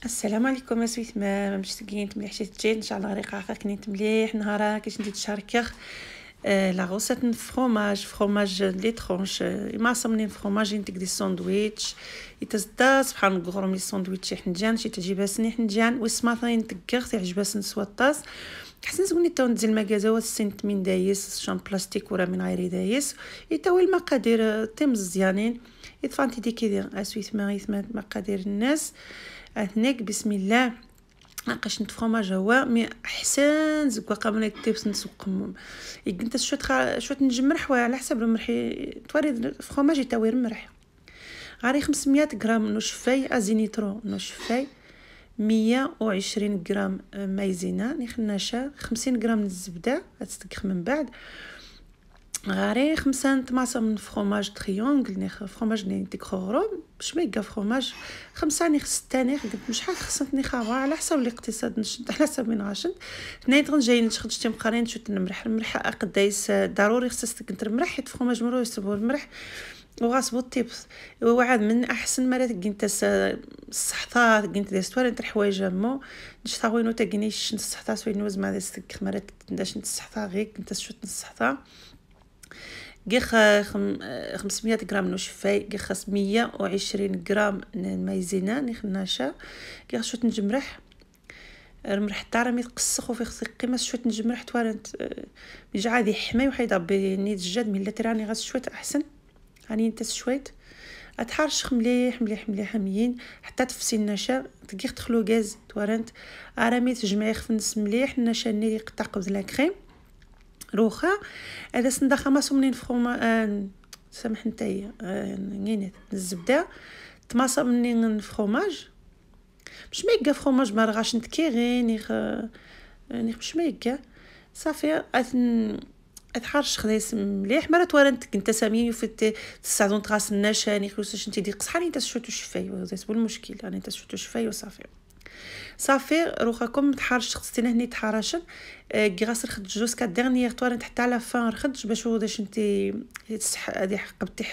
السلام عليكم اسويت ما مشتقين مليح شي تجي ان شاء الله غير قاقا مليح نهارا كيش ندير تشاركخ la recette fromage، fromage les tranches ما صمنين فروماج ينتك des sandwichs يتزدا سبحان غروم les sandwichs حنجان شي تعجبها سني حنجان وسماثين تكغ تعجبها سن سواطاس حسن زوني تو نزل المكازا والسنت من دايس شان بلاستيك ورا من غير دايس يتاوي المقادير تي مزيانين يطفانتي دي كيدير اسويت ما غيث مقادير الناس اثنيك بسم الله. ناقش نت فروماج هو mais احسن زكوا قامنا تيبس نسوقهم انت شوت نجمرح على حسب المرحي تواري فروماج يتاوي المرح غاري 500 غرام نشفاي ازينيترو نشفاي 120 غرام مايزينا نخناشا 50 غرام الزبدة تستكخ من بعد غاري 5 تماصه من fromage triangle نيخ فروماج ني ديك غروم باش ما يلقى فروماج 5 نيخ 6 نيخ قلت شحال خصني خاوة على حسب الاقتصاد نشد على حسب من غاشن هنايا جاي نشخد شتي مقارين شوت نمرح المرح قدايس ضروري خصك تمرح حيت فروماج مرو يصبر المرح وغاصبو التيبس وعاد من احسن مرات كنت الصحطه كنت ديستوار انت الحوايج مو نشتا وينو تاكنيش الصحطه سوينو زعما ديستك مرات نداش الصحطه غير كنت شوت الصحطه كيخ 500 غرام نشفاي كيخ 120 غرام مايزينا نخناشا كيخ شوت نجمرح المرح تاع راه يتقسخ وفي خصك قيمة شوت نجمرح توارنت ميجا عادي حماي وحيد ربي نيت الجاد من لا تراني غاس شويت احسن هاني انت شويت اتحرش مليح مليح مليح ميين حتى تفسي النشا تكيخ تخلو غاز توارنت ارامي تجمعي خفنس مليح النشا ني يقطع قبل la crème روخا هذا سندا خمس منين فروما سامح نتايا نينات الزبدة تماصه منين فروماج باش ما يلقى فروماج ما رغاش نتكيغي نيخ نيخ باش ما يلقى صافي اتحرش خدايس مليح مرة توارنت كنت سامين في تسعدون تغاس النشا نيخ وساش انت دي قصحاني انت شوتو شفاي هو المشكل يعني انت شوتو شفاي وصافي صافي روخاكم تحرش خصتينا هني تحرشن كي غاس رخد jusqu'à dernière توارنت حتى la fin رخدش باش وداش انت هادي حقبتي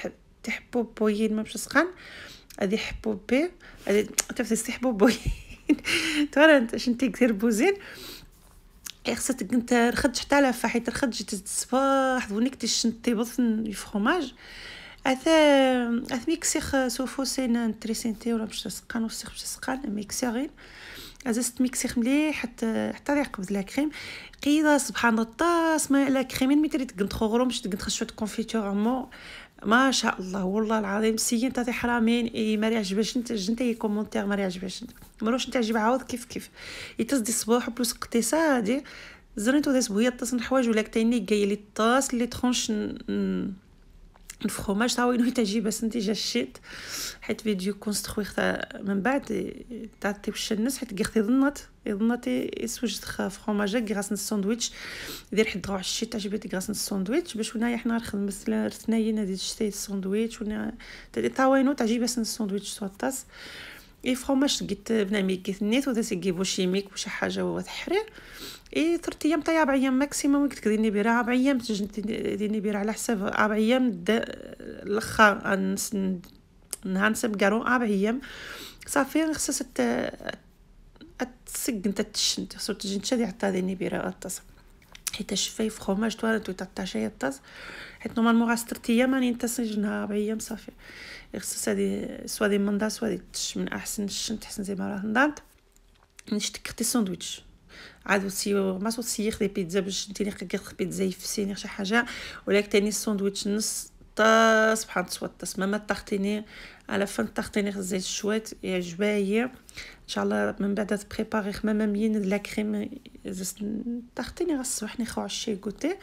تحبو بوين ما باش سخان هادي حبو بي هادي تفتي تحبو بوين توارنت اش انت كثير بوزين خصك كنت رخدش حتى la fin حيت رخدش الصباح ونيك تشنتي بص الفرماج اثا اث ميكسيخ سوفو سين تريسينتي ولا باش تسقان وسيخ باش تسقان ميكسيغين ازست ميكسيخ مليح حتى يقبض la crème قيضه سبحان الله ما la crème مي تريد كنت خغرو باش تقنت شوية confiture مو ما شاء الله والله العظيم سيين تاع حرامين اي ما يعجبش انت جنت اي commentaire ما يعجبش مروش انت عجب عاود كيف كيف يتصدي الصباح plus اقتصادي زرنتو داس بويا تصن الحوايج ولا كتاني جاي لي طاس les tranches ال fromage تا وينو تعجب انت جا الشيت حيت vidéo construire من بعد تعطي وش الناس حيت كي ظنات ظنات يسوجد فروماج كي غاس الساندويتش يدير حد غوع الشيت تعجبتي غاس الساندويتش باش ونايا حنا نخدم مثلا رثناين هادي شتي الساندويتش ونا تا وينو تعجب الساندويتش سواطاس اي فروماج قلت بنامي كيت نيت ودا سيجيبو chimique وشي حاجة وتحرير اي 3 ايام تا 4 ايام maximum كديرني بيرا 4 ايام تجي بيرا على حساب 4 ايام الاخر نهار نسب كارو 4 ايام صافي خصها تسق انت تشنت خصو تجي نتا عطا ديني بيرا الطاس حيت شفاي فروماج توالد تعطى الطاس حيت normalement غاس 3 ايام راني نتسجنها 4 ايام صافي خصها هادي سوا دي مندا سوا دي تش من احسن الشنت حسن زي ما راه نضانت نشتك ختي ساندويتش عاد وسيو ما سيخ دي بيتزا باش انت اللي بيتزا يفسيني شي حاجة ولكن تاني الساندويتش نص طاس سبحان تسوى طاس ما tartiner à la fin tartiner زيت شويت يعجبها ان شاء الله من بعد ت préparer خمامه مين la crème tartiner الصباح نخو عشي goûter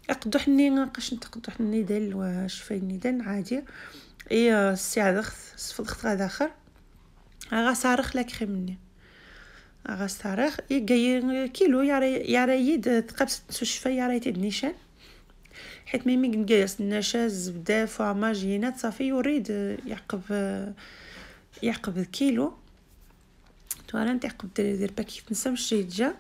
اقدو حني نقش نتقدو حني دال واش فين دال عادي اي الساعة صفض غدا اخر غا صارخ la crème ني غا صارخ يجي كيلو يا ريد تقبس شفا يا ريت نيشان حيت ميمي كنقاس النشا الزبدة فروماج هنا صافي يريد يعقب كيلو توارن تعقب دير paquet نسا مش جا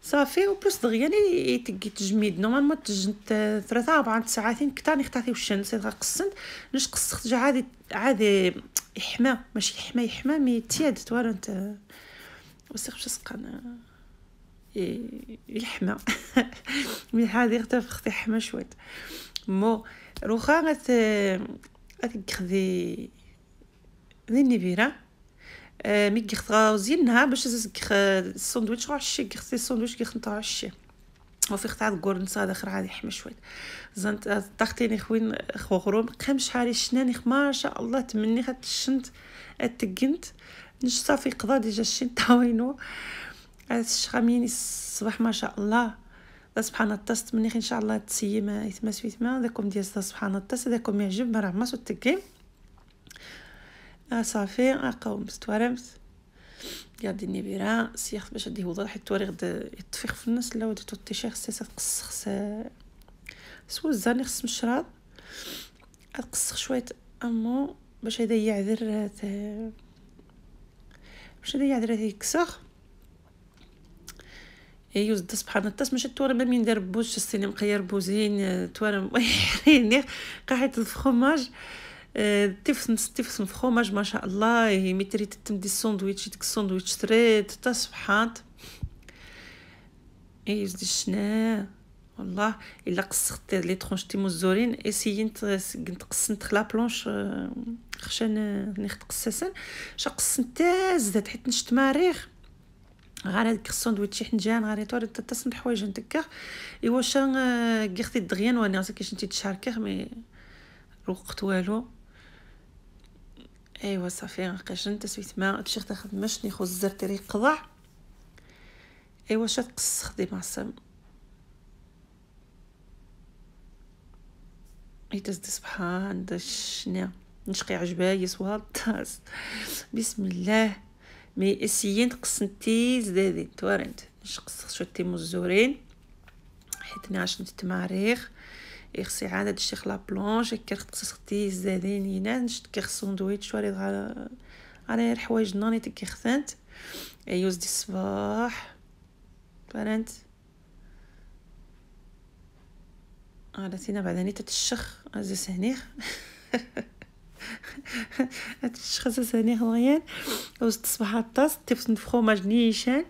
صافي و plus دغيا يتقي تجميد normalement تجنت 3 4 ساعات كتا نختاتي وشن سي قسنت نش قصخت جا عادي عادي يحمى ماشي يحمى يحمى mais tiède توارنت وسيخ باش سقان يحمى mais هادي غتا فختي حما شويت مو روخا غات غتخدي ذي النبيره مي كيخطا زينها باش الساندويتش غا عشي كيخطي الساندويتش كيخنطا عشي وفي خطا كور نصا داخل عادي يحمى شويت زنت طاختيني خوين خوغروم قام شحال الشناني ما شاء الله تمني خات الشنت اتقنت نش صافي قضا déjà الشين تاوينو الشخاميني الصباح ما شاء الله سبحان الله تمني ان شاء الله تسيي ما يتما سويت ما داكم ديال سبحان الله داكم يعجب ما راه ما تكي صافي اقاوم ستوارمت يا النبيره سيخ باش غادي يوضح حيت توري غد يطفيخ في النص لا ودي توتي خصها تقص سو الزاني خص مشراط تقص شوية امو باش هذا يعذر باش هذا يعذر يكسخ ايوز سبحان الله ماشي تورا ما من دار بوش السينما مقير بوزين تورا حريني قاعد الفرماج تيفس الفرماج ما شاء الله متري تمدي الساندويتش ديك الساندويتش تريد تا سبحان ايوز دي شنا والله الا قصخت les tranches تيموزورين اسينت كنت قسنت la planche خشان نيخ تقسسن شا قسنت زدت حيت نشت ماريخ غير هذيك الساندويتش حنجان غير توري تتصن حوايج نتكا ايوا شا كيختي دغيان وانا كيش نتي تشاركه mais الوقت والو ايوا صافي قشنت سويت ما تشيخ تاخذ مش نيخو الزر تيري قضع ايوا شا تقص خدي معصم يتزد سبحان دشنا نشقي عجباي سواطاس بسم الله mais اسيين قسنتي زدادي توارنت نشقص شو تيموزورين حيت نعش نتماريخ يخصي عاد الشيخ la planche كيخص زادين هنا نشت كيخ ساندويتش وري على الحوايج ناني تكيخثنت ايوز دي الصباح توارنت على تينا بعداني تتشخ ازا هنيخ تتشخ ازا هنيخ دغيان وزد الصباح الطاس تيفن فروماج نيشان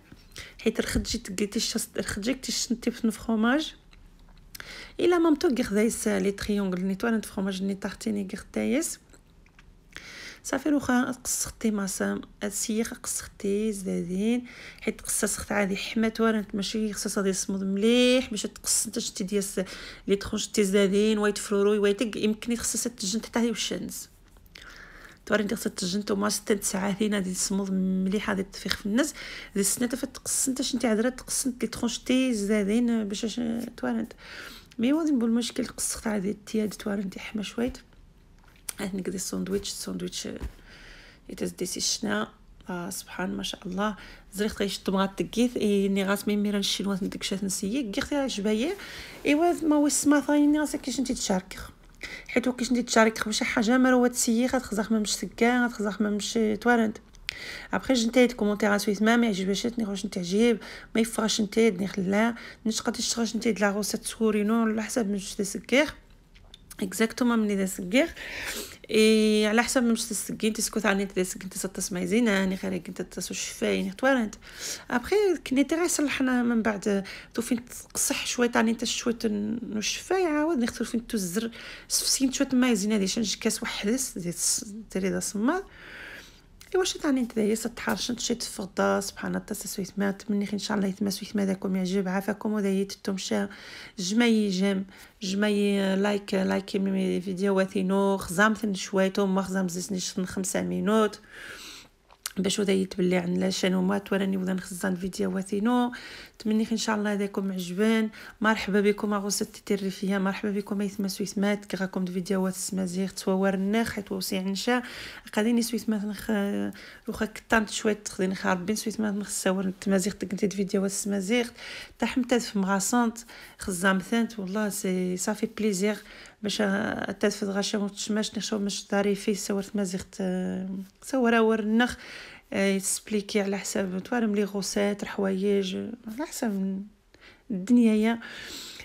حيت الخدجي تقيتي الخدجي كتيش تيفن فروماج الا مامتو كيخدايس les triangles ني توالنت فروماج ني tartiner كيخدايس صافي روخا قصختي ماسام السيخ قصختي زادين حيت قصصخت عادي حما توالنت ماشي خصها غادي يصمد مليح باش تقص انت شتي ديال les tranches تي زادين وايت فروروي وايتك يمكن خصها تجن حتى هي والشمس توارنت خصها تجن توما 6 ساعات غادي تصمد مليح غادي تفيخ في الناس ديال السنة تقص انت شنتي عذرا تقص les tranches تي زادين باش توارنت mais وادي نقول المشكل قصخت عادي tiède توارنتي حما شويت نقدي الساندويتش الساندويتش يتزديسي الشنا سبحان ما شاء الله زريخ غيشد بغا تكيث ني غاس ميميرا الشينوات نديك نسيي كيختي عجبايا ايوا ما وسما ثايني غاس كيش نتي تشارك حيت وكيش نتي تشارك بشي حاجة ما راه تسيي غتخزخ ما مش تكا غتخزخ ما مش توارنت ابخي جنتي commentaire سويت ما يعجبش ني واش تعجب ما يفغاش نتي ني خلا نشقى تشغاش نتي la recette سورينو على حسب مش تسكير exactement مني تسكير اي على حسب مش تسكين تسكت عني تسكين تسطس مايزينا ني خير كنت تسو شفاين توارنت ابخي كنيتي غير صلحنا من بعد توفين تقصح شوية تاني انت شوية نشفاي عاود نختار فين تزر سفسين شوية مايزينا دي شنج كاس وحدس ديري دا سما ايوا شي تاني انت داير تحرش شي تفغدا سبحان الله سويت ما تمني ان شاء الله يتما سويت ما داكم يعجب عافاكم ودايت تمشى جماي j'aime جماي like like مي فيديوهاتينو خزامت شويتو ما خزام زيتني 5 minutes باش ودايت بلي عن la chaîne وما توراني ودا نخزان فيديوهاتينو تمني ان شاء الله هذاكم عجبان مرحبا بكم اغوستي تيريفيا مرحبا بكم ايثما سويتمات كي راكم فيديوهات سمازيغ تصور النخ حيت وسي عنشا قاديني سويتمات نخ واخا كطانت شوية تخديني خاربين سويتمات نخ تمازيغ كنت فيديوهات سمازيغ تحمتات في مغاسنت خزام ثانت والله c'est ça fait plaisir باش تتفد غاشا وتشماش نشوف مش داري في صورت مازيغ صورا ورنخ يسبليكي على حساب توارم les recettes الحوايج على حساب الدنيا يا.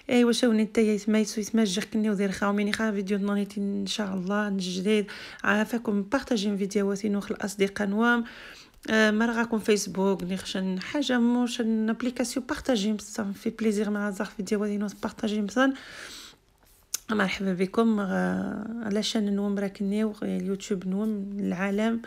ايوا شاوني نتايا يتما يتماجغ كني ودير خاوميني خا فيديو نونيتي ان شاء الله جديد. عافاكم بارطاجين فيديوهاتي نوخ الاصدقاء نوام مرغاكم فيسبوك نيخشن حاجة موش application بارطاجي ça fait plaisir مع زاخ فيديوهاتي نوس بارطاجي مثلا. مرحبا بكم على chaîne نوم راكنيو اليوتيوب نوم العالم.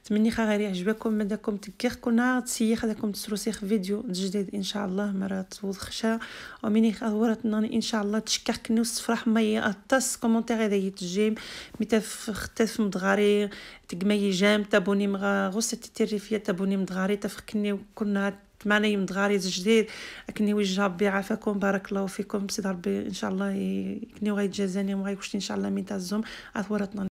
تمني خا غير يعجبكم مداكم تكيخ كنا تسيخ هذاكم تسروسيخ فيديو جديد ان شاء الله مرة توضخشا وميني خا ان شاء الله تشكر كني وصفرح مي اطاس commentaire هذا يتجيم متى ختف مدغاري تقمي j'aime تابوني مغا غوسة تيريفيا تابوني مدغاري تفكني كنا تماني مدغاري جديد اكني وجه ربي عافاكم بارك الله فيكم سيد ربي ان شاء الله يكني وغيتجازاني وغيكشتي ان شاء الله من تازوم اثورتنا.